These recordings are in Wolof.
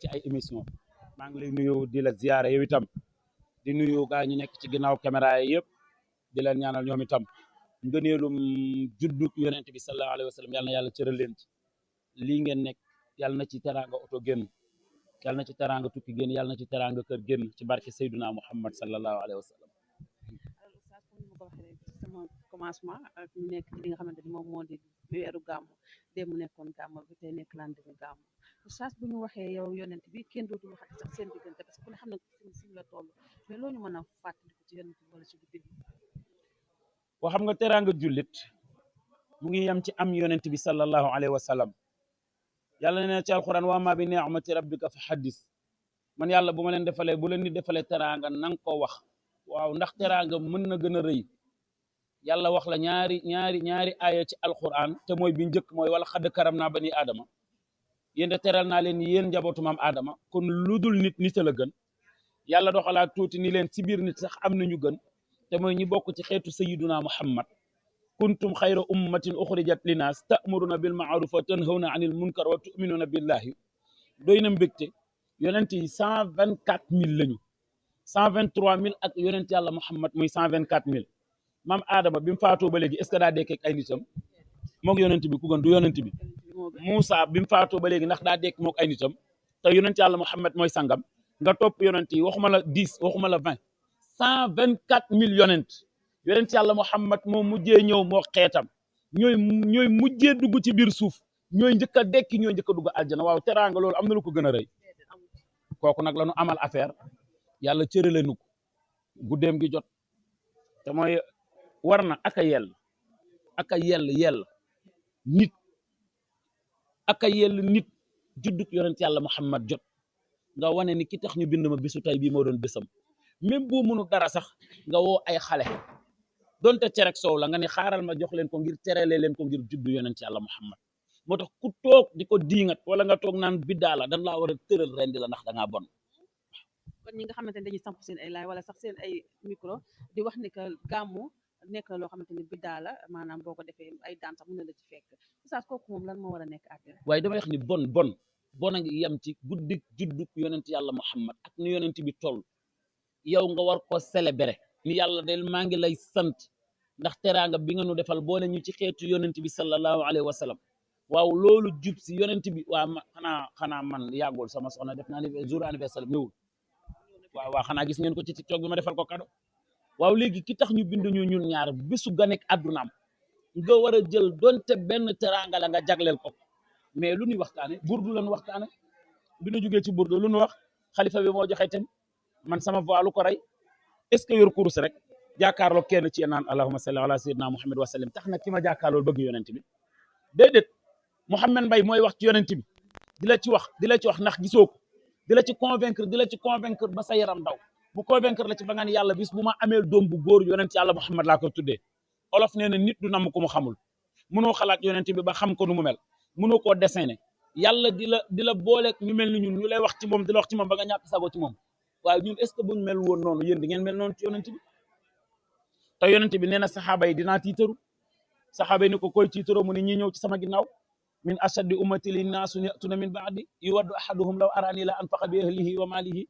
ci ay émission maa ngi lay nuyu di la ziyaare yow itam di nuyu gaa ñu nekk ci ginnaaw caméra yi yëpp di leen ñaanal ñoom itam ngëneelum juddu yonent bi sallallahu alayhi wa sallam yàlla na yàlla cëral leen ci lii ngeen nekk yàlla na ci teraanga oto génn yàlla na ci teraanga tukki génn yàlla na ci teraanga kër génn ci barke Seydina Muhammad sallallahu alayhi wa sallam. sama commencement ak ñu nekk ci li nga xamante ni moom moo di weeru gàmmu démb mu nekkoon gàmmu bi tey nekk lendemain gàmmu oustaz bu ñu waxee yow yonent bi kenn dootul waxati sax seen diggante parce que ku ne xam ne fi la toll mais loolu ñu mën a fàttaliku ci yonent bi wala ci guddi bi wa xam nga teraanga jullit mu ngi yem ci am yonent bi sallallahu alayhi wa sallam yàlla nee na ci alquran wa ma bi ni'mati rabbika fa haddis man yàlla bu ma leen defalee bu leen di defalee teraanga nang ko wax waaw ndax teraanga mën na gën a rëy yàlla wax la ñaari aaya ci alquran te mooy bi njëkk mooy wala xadd karam naa bani aadama yéen de teral naa leen yéen njabootu maam aadama kon lu dul nit a la gën yàlla doxalaat tuuti ni leen ci biir nit sax am nañu gën te mooy ñi bokk ci xeetu sayiduna muhammad kuntum xayra ummatin uxrijat linaas ta'muruna bil ma'ruf wa tanhawna anil munkar wa tu'minuna billahi doy na mbégte yonent yi 124 000 lañu 123 000 ak yonent yàlla muhammad muy 124 000 maam aadama bi mu faatoo ba léegi est ce que daa dekk ay nitam moog yonent bi ku gën du yonent bi Moussa bi mu faatoo ba léegi ndax daa dekk moog ay nitam te yonent yàlla muhammad mooy sangam nga topp yonent yi waxuma la 10 waxuma la 20 124 000 yonent yàlla muhammad moo mujjee ñëw moo xeetam ñooy mujjee dugg ci biir suuf ñooy njëkk a dekki ñooy njëkk a dugg aljana waaw teraanga loolu am na lu ko gën a rëy kooku nag la ñu amal affaire yàlla cërale nu ko guddeem gi jot te mooy war na aka yell nit judduk yonent yàlla muhammad jot nga wane ni ki tax ñu bind ma bisu tey bii moo doon bésam même boo mënu dara sax nga woo ay xale donte cerek soow la nga ni xaaral ma jox leen ko ngir terale leen ko ngir juddu yonent yàlla muhammad moo tax ku toog di ko diingat wala nga toog naan biddaa la dan laa war a tëral rendi la ndax da ngaa bon kon ñi nga xamante ne dañuy samp seen ay laay wala sax seen ay micro di wax ni que gàmmu nekk loo xamante ni biddaa la maanaam boo ko defee ay daan sax mën na la ci fekk oustaz kooku moom lan moo war a nekk àtte waaye damay wax ni bon a ngi yem ci guddik judduk yonent yàlla muhammad ak ni yonent bi toll yow nga war ko célébrer ni yàlla del maa ngi lay sant ndax teraanga bi nga nu defal boole ñu ci xeetu yonent bi sallallahu alayhi wa sallam waaw loolu jub si yonent bi waa xanaa man yàggul sama soxna def naa ni jour anniversaire ñëwul waaw xanaa gis ngeen ko ci TikTok bi ma defal ko kado waaw léegi ki tax ñu bind ñu ñun ñaar bisu ganek addunaam nga war a jël donte benn teraanga la nga jagleel ko mais lu ñuy waxtaane burdu lañu waxtaane bi ñu jógee ci burdu lu ñu wax xalifa bi moo joxe tem man sama voix lu ko rey est ce que yor kurus rek jàkkaarloo kenn ci naan allahumma salli ala sayyidina muhammad wa sallam tax na ki ma jàkkaarloo bëgg yonent bi déedéet Mouhamed Mbaye mooy wax ci yonent bi di la ci wax ndax gisoo ko di la ci convaincre ba sa yaram daw bu convaincre la ci ba nga ni yàlla bis bu ma ameel doom bu góor yonent yàlla Muhammad laa ko tuddee olof nee na nit du namm ko mu xamul mënoo xalaat yonent bi ba xam ko nu mu mel mënoo koo dessiné yàlla di la booleeg ñu mel ni ñun ñu lay wax ci moom di la wax ci moom ba nga ñàkk sago ci moom waaye ñun est ce que buñ mel woon noonu yéen di ngeen mel noonu ci yonent bi te yonent bi nee na saxaaba yi dinaa tiitaru saxaaba yi ni ko koy tiitaroo mu ne ñi ñëw ci sama ginnaaw min ashaddi ummati li naasu yatuna min baadi yuwaddu ahaduhum law arani la anfaqa bi ahlihi wa malihi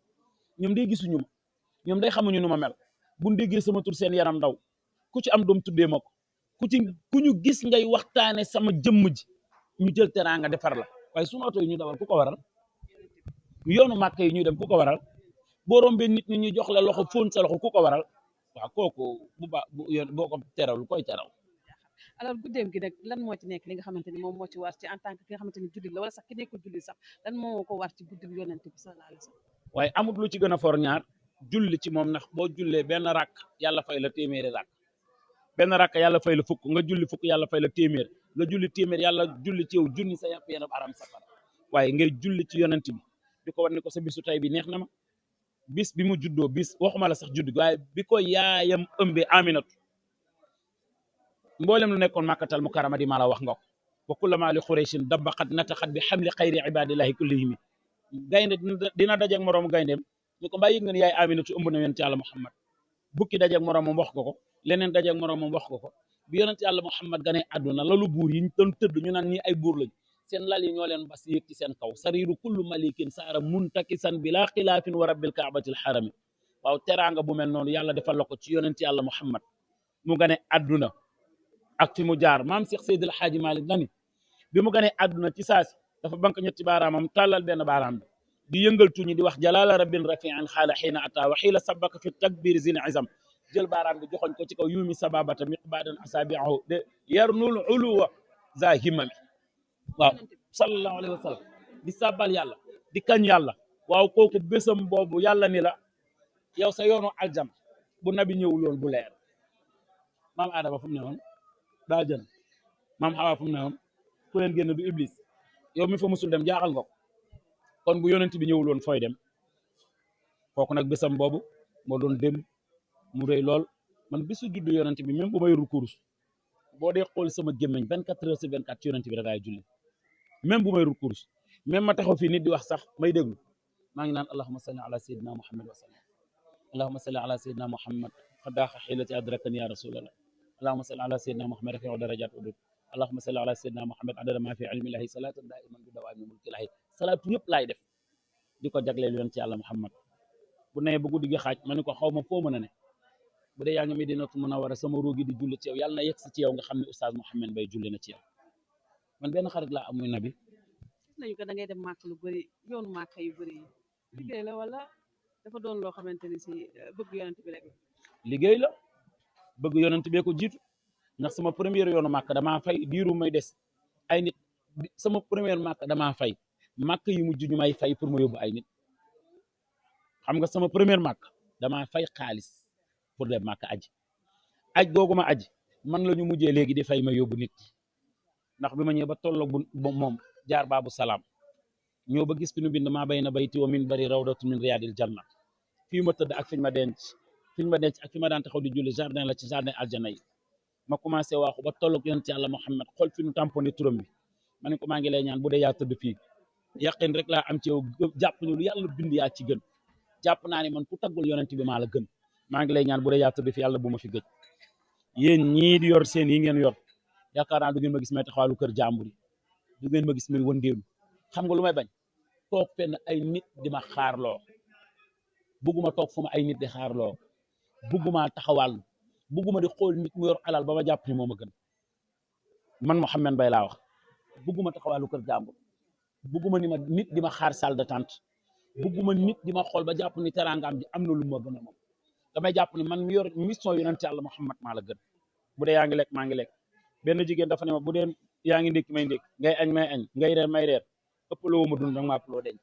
ñoom day gisuñu ma ñoom day xamuñu nu ma mel bu déggee sama tur seen yaram ndaw ku ci am doom tuddee ma ko ku ñu gis ngay waxtaane sama jëmm ji ñu jël teraanga defar la waaye sunu oto yi ñu dawal ku ko waral yoonu màkk yi ñuy dem ku ko waral boo rombee nit ñi ñu jox la loxo fóon sa loxo ku ko waral waaw kooku boo ko teral lu koy teral alors guddeem gi nag lan moo ci nekk li nga xamante ni moom moo ci war ci en tant que ki nga xamante ni jullit la wala sax ki nekkul jullit sax lan moo ko war ci guddi yonent bi sallallahu alayhi wa sallam waaye amut lu ci gën a for ñaar julli ci moom ndax boo jullee benn rakk yàlla fay la téeméeri rakk benn rakk yàlla fay la fukk nga julli fukk yàlla fay la téeméer nga julli téeméer yàlla julli ci yow junni sa yàpp yenn aram safara waaye ngay julli ci yonent bi di ko war ni ko sa bisu tay bi neex na ma bis bi mu juddoo bis waxuma la sax judd waaye bi ko yaayam ëmbee Aminatu mboolem lu nekkoon màkkatal mukarrama di ma la wax nga ko wa kullama li xuraysin dabaqat nataqat bi xamli xayri ibadillahi kullihimi gaynde dina dajeeg moroomu gayndeem ñu ko mbaa yëg nga ne yaay Aminatu ëmb na yonent yàlla Muhammad bukki dajeeg moroomam wax ko leneen dajeeg moroomam wax ko bi yonent yàlla Muhammad gane àdduna lalu buur yi ñu doon tëdd ñu naan ñi ay buur lañ seen lal yi ñoo leen bas yéeg ci seen kaw sariiru kullu malikin saara muntakisan bila xilaafin wa rabbil kaabatil xarami waaw teraanga bu mel noonu yàlla defal la ko ci yonent yàlla Muhammad mu gane àdduna ak fi mu jaar maam Cheikh Seydil Hadji Malick dani bi mu ganee àdduna ci saasi dafa bank ñetti baaraamam tàllal benn baaraam bi di yëngal tuñi di wax jalaala rabbin rafiin xaala xiina ata wa xiila sabaka fi takbir zil izam jël baaraam bi joxoñ ko ci kaw yuumi sababata miqbaadan asabiahu de yarnul uluwa za himami waaw sallallahu alayhi wa sallam di sàbbal yàlla di kañ yàlla waaw kooku bésam boobu yàlla ni la yow sa yoonu aljam bu nabi ñëwul woon bu leer maam Adama fu mu ne woon daa jën maam Xawa fu mu ne woon ku leen génn du iblis yow mi fa musul dem jaaxal nga ko kon bu yonent bi ñëwul woon fooy dem kooku nag bésam boobu moo doon dem mu rëy lool man bisu juddu yonent bi même bu may rukurus boo dee xool sama gémmiñ 24 heures sur 24 ci yonent bi rek laay julli même bu may rukurus même ma taxaw fii nit di wax sax may déglu maa ngi naan allahumma salli ala sayyidina muhammad wa sallam allahumma salli ala sayyidina muhammad fadaaxa xilati adrakani ya rasulallah allahumma salli ala sayyidina muhammad rafiu darajat udud allahumma salli ala sayyidina muhammad adada ma fi ilmillahi salatan daiman bi dawaami mulkillahi salaatu yëpp laay def di ko jagleel yonent yàlla muhammad bu nee ba guddi gi xaaj ma ni ko xaw ma foo mën a ne bu dee yaa ngi Medinatu Munawwara sama roogi di julli ci yow yàlla na yegg si ci yow nga xam ne oustaz Mouhamed Mbaye julli na ci yow man benn xarit laa am muy nabi gis nañu ko da ngay dem màkk lu bëri yoonu màkk yu bëri yi liggéey la wala dafa doon loo xamante ni si bëgg yonent bi rek liggéey la bëgg yonent bee ko jiitu ndax sama première yoonu màkk damaa fay diiru may des ay nit sama première màkk damaa fay màkk yu mujj ñu may fay pour ma yóbbu ay nit xam nga sama première màkk damaa fay xaalis pour dem màkk aji aj googu ma aji man la ñu mujjee léegi di fay ma yóbbu nit ndax bi ma ñëwee ba tolloog bu moom jaar baabu salaam ñëw ba gis fi nu bind maa bay na bayti wa min bari rawdatu min riyaadil janna fii ma tëdd ak fiñ ma denc ak fi ma daan taxaw di julli jardin la ci jardin aljana yi ma commencé waaxu ba tolloog yonent yàlla Muhammad xool fi nu tamponné turam bi ma ne ko maa ngi lay ñaan bu dee yaa tëdd fii yaqin rek laa am ci yow jàpp ni lu yàlla bind yaa ci gën jàpp naa ne man ku taggul yonent bi maa la gën maa ngi lay ñaan bu dee yaa tëdd fi yàlla bu ma fi gëj yéen ñii di yor seen yi ngeen yor yaakaar naa du ngeen ma gis may taxawaalu kër jàmbur yi du ngeen ma gis may wëndeelu xam nga lu may bañ toog fenn ay nit di ma xaarloo bugguma toog fu ma ay nit di xaarloo bugguma taxawal bugguma di xool nit mu yor alal ba ma jàpp ni moo ma gën man Mouhamed Mbaye laa wax bugguma taxawaalu kër jàmbur bugguma ni ma nit di ma xaar salle d'attente bugguma nit di ma xool ba jàpp ni teraangaam ji am na lu ma gën a moom damay jàpp ni man mi yor mission yonent yàlla Muhammad maa la gën bu dee yaa ngi lekk maa ngi lekk benn jigéen dafa ne ma bu dee yaa ngi ndékki may ndékki ngay añ may añ ngay reer may reer ëppaloo ma dund rek maa ëppaloo denc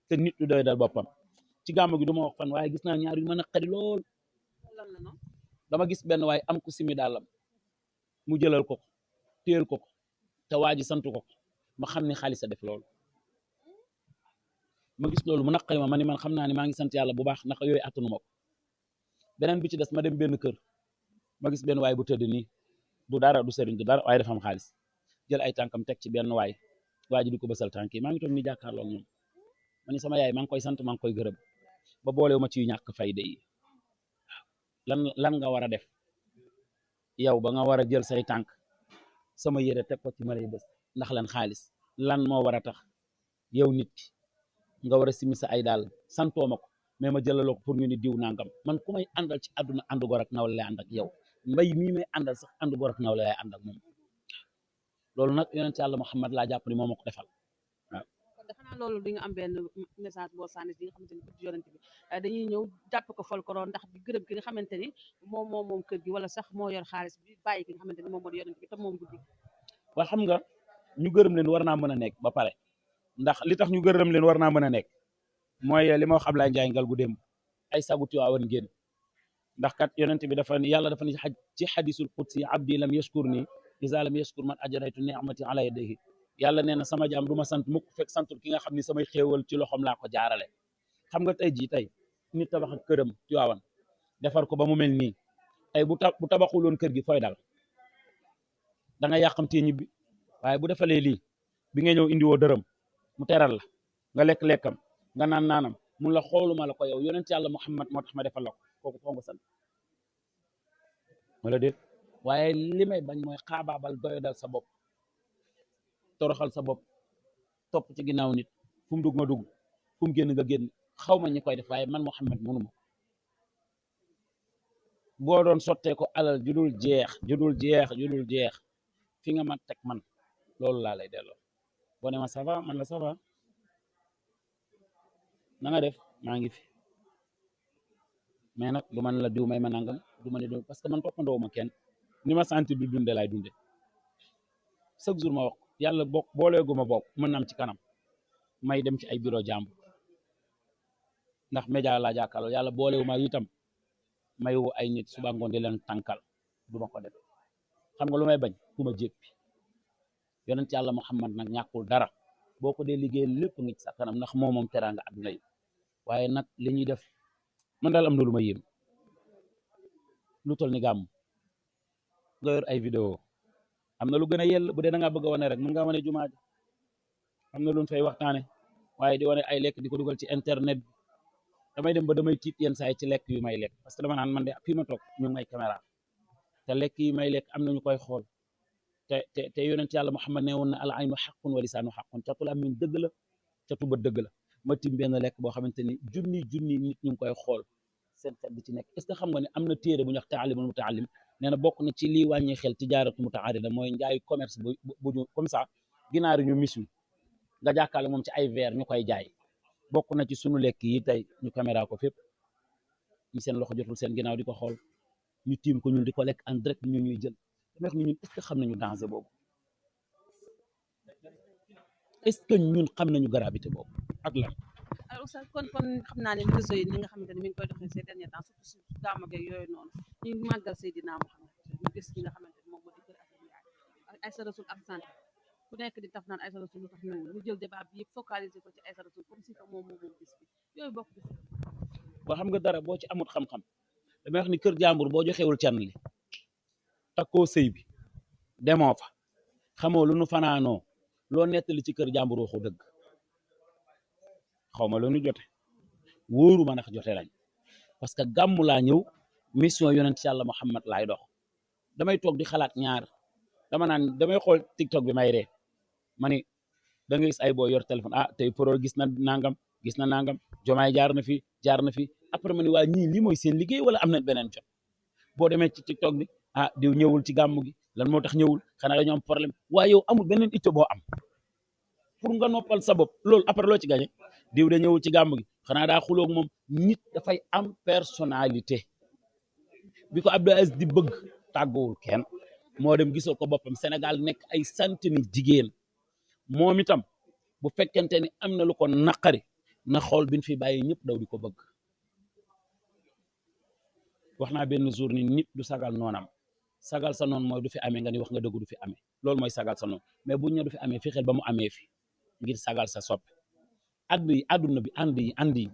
te nit du doy dal boppam ci gàmmu gi du ma wax fan waaye gis naa ñaar yu mën a xari lool dama gis benn waaye am ku simi dàllam mu jëlal ko téel ko te waa ji santu ko ma xam ne xaalis a def loolu ma gis loolu mu naqari ma ni man xam naa ne maa ngi sant yàlla bu baax naka yooyu attanu ma ko beneen bi ci des ma dem benn kër ma gis benn waay bu tëdd nii du dara du sëriñ du dara waaye dafa am xaalis jël ay tànkam teg ci benn waay waa ji di ko bësal tànk yi maa ngi toog ni jàkkaarloo ñoom ma ni sama yaay maa ngi koy sant maa ngi koy gërëm ba boolewu ma ci ñàkk fayda yi lan nga war a def yow ba nga war a jël say tànk sama yére teg ko ci ma lay bës ndax lan xaalis lan moo war a tax yow nit ki nga war a simi sa ay daal santoo ma ko mais ma jëlaloo ko pour ñu ni diw nangam man ku may àndal ci àdduna ànd gor ak nawle lay ànd ak yow mbay mii may àndal sax ànd gor ak nawle lay ànd ak moom loolu nag yonent yàlla Muhammad laa jàpp ni moo ma ko defal waaw. kon dafa naa loolu di nga am benn message boo sànni di nga xamante ni guddi yonent bi dañuy ñëw jàpp ko folklore ndax di gërëm ki nga xamante ni moom kër gi wala sax moo yor xaalis bi bàyyi ki nga xamante ni moom moo di yonent bi te moom guddi waa xam nga ñu gërëm leen war naa mën a nekk ba pare ndax li tax ñu gërëm leen war naa mën a nekk mooy li ma wax Ablaye Ndiaye ngal gu démb ay sagu Tiwaawan ngeen ndax kat yonent bi dafa yàlla dafa ni ci xadisul qudsi abdi lam yashkur ni iza lam yashkur man ajraytu ni'mati ala yadayhi yàlla nee na sama jaam du ma sant mukk fekk santul ki nga xam ni samay xéewal ci loxoom laa ko jaarale xam nga tey jii tey nit tabax ak këram Tiwaawan defar ko ba mu mel nii tey bu tabaxuloon kër gi fooy dal da nga yàqamtee ñibbi waaye bu defalee lii bi nga ñëw indiwoo dërëm mu teral la nga lekk-lekkam nga naan naanam mun la xooluma la ko yow yonent yàlla Muhammad moo tax ma defal la ko kooku foo nga sant wala déet waaye li may bañ mooy xaabaabal doyo dal sa bopp toroxal sa bopp topp ci ginnaaw nit fu mu dugg nga dugg fu mu génn nga génn xaw ma ñi koy def waaye man Mouhamed mënuma boo doon sottee ko alal ju dul jeex fi nga ma teg man loolu laa lay delloo boo ne ma ça va man la ça va na nga def maa ngi fi mais nag du man la diw may ma nangam du ma ne diw parce que man toppandoo ma kenn ni ma sentir du dunde laay dunde chaque jour ma wax yàlla bokk booleegu ma bokk mën na am ci kanam may dem ci ay bureau jàmbur ndax média laa jàkkaarloo yàlla booleegu ma itam may woo ay nit suba ngoon di leen tànkal du ma ko def xam nga lu may bañ ku ma jéppi yonent yàlla Muhammad nag ñàkkul dara boo ko dee liggéey lépp ngi ci sa kanam ndax moom teraanga àdduna yi waaye nag li ñuy def man daal am na lu ma yéem lu toll ni gàmm nga yor ay vidéo am na lu gën a yell bu dee da ngaa bëgg a wane rek mën ngaa wane jumaa ji am na lu ñu fay waxtaane waaye di wane ay lekk di ko dugal ci internet bi damay dem ba damay tiit yenn saa yi ci lekk yu may lekk parce que dama naan man de fii ma toog ñu ngi may caméra te lekk yi may lekk am na ñu koy xool te yonent yàlla Muhammad ne woon na al aynu xaqun wa lisaanu xaqun catul am min dëgg la catu ba dëgg la ma tim benn lekk boo xamante ni junni nit ñu ngi koy xool seen xel di ci nekk est ce que xam nga ne am na téere bu ñu wax taalimul mutaallim nee na bokk na ci lii wàññi xel tijaaratu mutaarida mooy njaayu commerce bu ñu comme ça ginaar ñu mis wi nga jàkkaarloo moom ci ay verre ñu koy jaay bokk na ci sunu lekk yi tey ñu caméra ko fépp ñu seen loxo jotul seen ginnaaw di ko xool ñu tiim ko ñun di ko lekk en direct ñu ñuy jël dama wax ni ñun est ce que xam nañu danger boobu est ce que ñun xam nañu gravité boobu ak lan. alors oustaz kon xam naa ne réseau yi ni nga xamante ne mi ngi koy doxee ces derniers temps surtout si gàmmu geeg yooyu noonu ñu màggal Seydina Muhammad ñu gis ñi nga xamante ne moom moo di kër Aïssa Rasoul ak sant ku nekk di taf naan Aïssa Rasoul lu tax ñëwul ñu jël débat bi yëpp focaliser ko ci Aïssa Rasoul comme si que moom bis bi yooyu bokk bis boo xam nga dara boo ci amut xam-xam damay wax ni kër jàmbur boo joxewul can li takkoo sëy bi demoo fa xamoo lu nu fanaanoo loo nettali ci kër jàmbur waxu dëgg xaw ma lu nu jote wóoru ma ndax jote lañ parce que gàmmu laa ñëw mission yonent yàlla Muhammad laay dox damay toog di xalaat ñaar dama naan damay xool TikTok bi may ree ma ni da nga gis ay boo yor téléphone ah tey pro gis na nangam jomaay jaar na fi après ma ni waa ñii lii mooy seen liggéey wala am na beneen jot boo demee ci TikTok bi ah diw ñëwul ci gàmmu gi lan moo tax ñëwul xanaa dañoo am problème waaye yow amul beneen itte boo am pour nga noppal sa bopp loolu après loo ci gañe diw da ñëwul ci gàmmu gi xanaa daa xuloog moom nit dafay am personnalité bi ko Abdou Aziz di bëgg tàggoowul kenn moo dem gisal ko boppam Sénégal nekk ay centaine jigéen moom itam bu fekkente ni am na lu ko naqari na xool bin fi bàyyi ñëpp daw di ko bëgg wax naa benn jour ni nit du sagal noonam sagal sa noon mooy du fi amee nga ni wax nga dëgg du fi amee loolu mooy sagal sa noon mais buñ ne du fi amee fi xel ba mu amee fi ngir sagal sa soppe àdduna bi ànd yi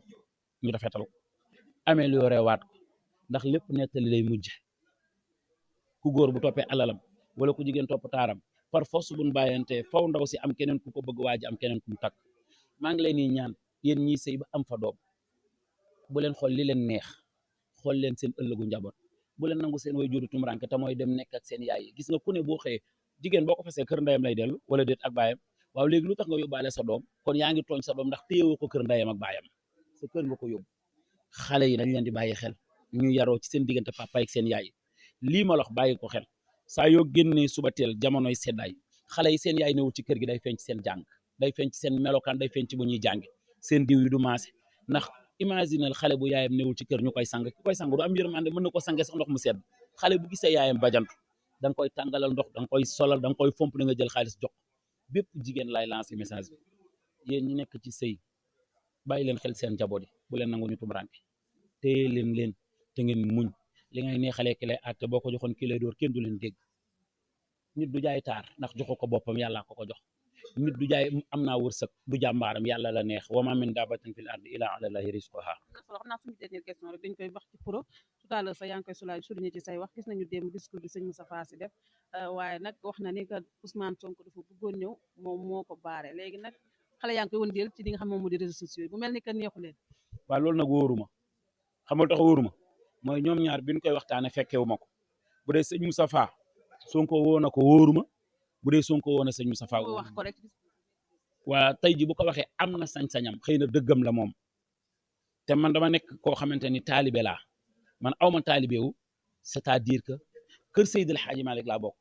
ñu rafetal ko amélioré waat ko ndax lépp nettali lay mujj ku góor bu toppee alalam wala ku jigéen topp taaram par force buñ bàyyante faw ndaw si am keneen ku ko bëgg waaji am keneen ku mu takk maa ngi leen di ñaan yéen ñiy sëy ba am fa doom bu leen xool li leen neex xool leen seen ëllëgu njaboot bu leen nangu seen way juru tumranke te mooy dem nekk ak seen yaay yi gis nga ku ne boo xëyee jigéen boo ko fasee kër ndeyam lay dellu wala déet ak baayam waaw léegi lu tax nga yóbbaale sa doom kon yaa ngi tooñ sa doom ndax téyewoo ko kër ndeyam ak baayam sa kër nga ko yóbbu xale yi dañ leen di bàyyi xel ñu yaroo ci seen diggante papa ak seen yaay lii ma la wax bàyyi ko xel saa yoo génnee suba teel jamonoy seddaay xale yi seen yaay newul ci kër gi day feeñ ci seen jàng day feeñ ci seen melokaan day feeñ ci bu ñuy jànge seen diw yi du maase ndax imaginel xale bu yaayam newul ci kër ñu koy sang ki koy sang du am yërmande mën na ko sange sax ndox mu sedd xale bu gisee yaayam bajantu da nga koy tàngalal ndox da nga koy solal da nga koy fomp da nga jël xaalis jox bépp jigéen lay lancer message bi yéen ñi nekk ci sëy bàyyi leen xel seen njaboot yi bu leen nangu ñu tumranke téye leen te ngeen muñ li ngay neexalee ki lay àtte boo ko joxoon ki lay door kenn du leen dégg nit du jaay taar ndax joxo ko boppam yàlla ko jox nit du jaay am naa wërsëg du jàmbaaram yàlla la neex wa ma min daabatin fil ardi illa ala llahi rizquha xam naa suñu dernière question rek dañ koy wax ci pro tout à l'heure sa yaa ngi koy souligné ci say wax gis nañu démb discours bi sëñ Moustapha Sy def waaye nag wax na ni que Ousmane Sonko dafa bëggoon ñëw moom moo ko baare léegi nag xale yaa ngi koy wëndeel ci li nga xam moom moo di réseaux sociaux yi bu mel ni que neexu leen waaw loolu nag wóoruma xamal tax wóoruma mooy ñoom ñaar bi ñu koy waxtaane fekkewu ma ko bu dee sëñ Moustapha Sonko woo na ko wóoruma bu dee Sonko woon na sëñ Moustapha moo wax ko rek waa tey ji bu ko waxee am na sañ-sañam xëy na dëggam la moom te man dama nekk koo xamante ni taalibe laa man aw ma taalibewu c'est-à-dire que kër Seydil Hadji Malick laa bokk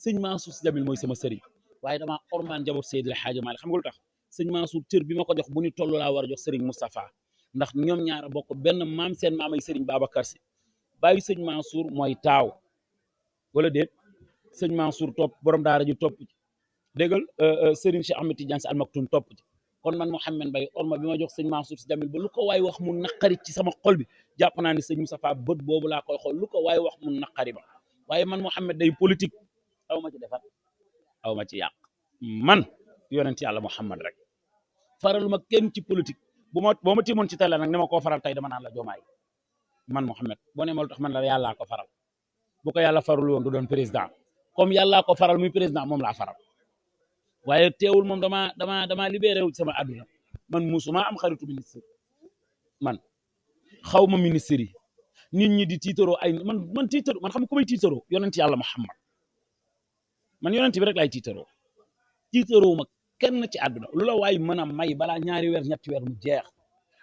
sëñ Mansour Sy Djamil mooy sama sëriñ waaye damaa ormaan njaboot Seydil Hadji Malick xam nga lu tax sëñ Mansour cër bi ma ko jox bu ni toll laa war a jox sëriñ Moustapha ndax ñoom ñaara bokk benn maam seen maamay sëriñ Babacar Sy bàyyi sëñ Mansour mooy taaw wala déet sëñ Mansour topp borom daara ji topp ci déggal sëriñ Cheikh Ahmed Tidiane Sy Al Maktoum topp ci kon man Mouhamed Mbaye orma bi ma jox sëñ Mansour Sy Djamil ba lu ko waay wax mu naqari ci sama xol bi jàpp naa ni sëñ Moustapha bët boobu laa koy xool lu ko waay wax mu naqari ba waaye man Mouhamed day politique aw ma ci defar aw ma ci yàq man yonent yàlla Mouhamed rek faraluma kenn ci politique boo ma timoon ci télé nag ne ma koo faral tey dama naan la Diomaye man Mouhamed boo ne ma lu tax man la yàllaa ko faral bu ko yàlla farul woon du doon président comme yàllaa ko faral muy président moom laa faral waaye teewul moom dama libéré wu sama àdduna man musuma am xaritu ministre man xaw ma ministre yi nit ñi di tiitaroo ay man tiitaroo man xam ku may tiitaroo yonent yàlla Muhammad man yonent bi rek laay tiitaroo ma kenn ci àdduna lu la waay mën a may balaa ñaari weer ñetti weer mu jeex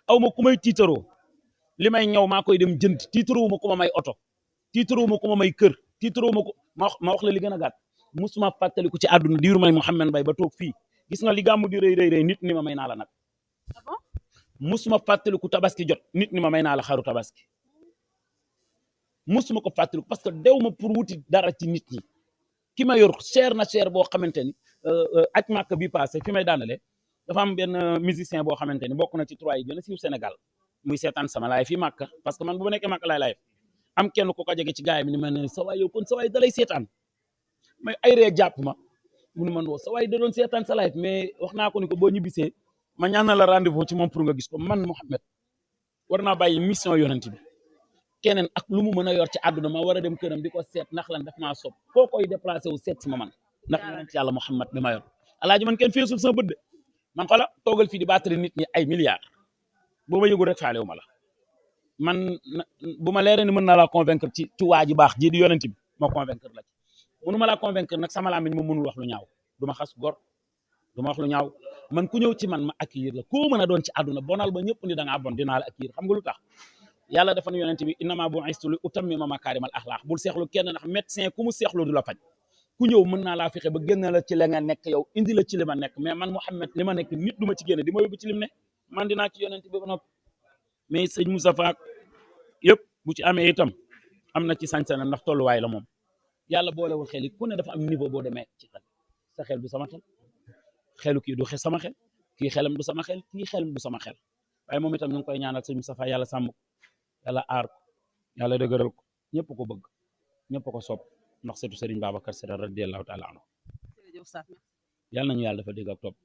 aw ma ku may tiitaroo li may ñëw maa koy dem jënd tiitaroo ma ku ma may oto tiitaroo ma ku ma may kër tiitaroo ma ko ma wax la li gën a gàtt musuma fàttaliku ci àdduna diiru may Mouhamed Mbaye ba toog fii gis nga li gàmmu di rëy rëy nit ni ma may naa la nag musuma fàttaliku tabaski jot nit ni ma may naa la xaru tabaski musuma ko fàttaliku parce que dew ma pour wuti dara ci nit ñi ki ma yor cher na cher boo xamante ni aj màkk bi passé fi may daanale dafa am benn musicien boo xamante ni bokk na ci 3 yi gën a siiw Sénégal muy seetaan sama laay fii màkk parce que man bu ma nekkee màkk laay am kenn ku ko jege ci gaay mi ni ma ne sa waay yow kon sa waay dalay seetaan mais ay ree jàpp ma mu ne man woo sa waay da doon seetaan sa live mais wax naa ko ni ko boo ñibbisee ma ñaan la rendez-vous ci moom pour nga gis ko man Mouhamed war naa bàyyi mission yonent bi keneen ak lu mu mën a yor ci àdduna ma war a dem këram di ko seet ndax lan daf maa sopp koo koy déplacé wu seet si ma man ndax yonent yàlla Mouhamed bi ma yor alaaji man kenn feesul sama bët de man xoola toogal fii di baatale nit ñi ay milliards boo ma yëgul rek faalewu ma la man bu ma leeree ni mën naa laa convaincre ci waa ji baax ji di yonent bi ma convaincre la ci mënu ma laa convaincre nag sama làmmiñ ma mënul wax lu ñaaw du ma xas gor du ma wax lu ñaaw man ku ñëw ci man ma accueillir la koo mën a doon ci àdduna bonal ba ñëpp ni da ngaa bon dinaa la accueillir xam nga lu tax yàlla dafa ne yonent bi innama bu'istu li utammima makaarimal axlaaq bul seexlu kenn ndax médecin ku mu seexlu du la faj ku ñëw mën naa laa fexe ba génn la ci la nga nekk yow indi la ci li ma nekk mais man Mouhamed li ma nekk nit du ma ci génne di ma yóbbu ci lim ne man dinaa ci yonent bi ba noppi mais sëñ Moustapha yëpp bu ci amee itam am na ci sañ-sañam ndax tolluwaay la moom yàlla boolewul xel yi ku ne dafa am niveau boo demee ci xel sa xel du sama xel xelu kii du sama xel kii xelam du sama xel kii xelam du sama xel waaye moom itam ñu ngi koy ñaanal sëñ Moustapha yàlla sàmm ko yàlla aar ko yàlla dëgëral ko ñëpp ko bëgg ñëpp ko sopp ndax seetu Serigne Babacar Sy radiyallahu taala anhu yàlla nañu yàlla dafa dégg ak topp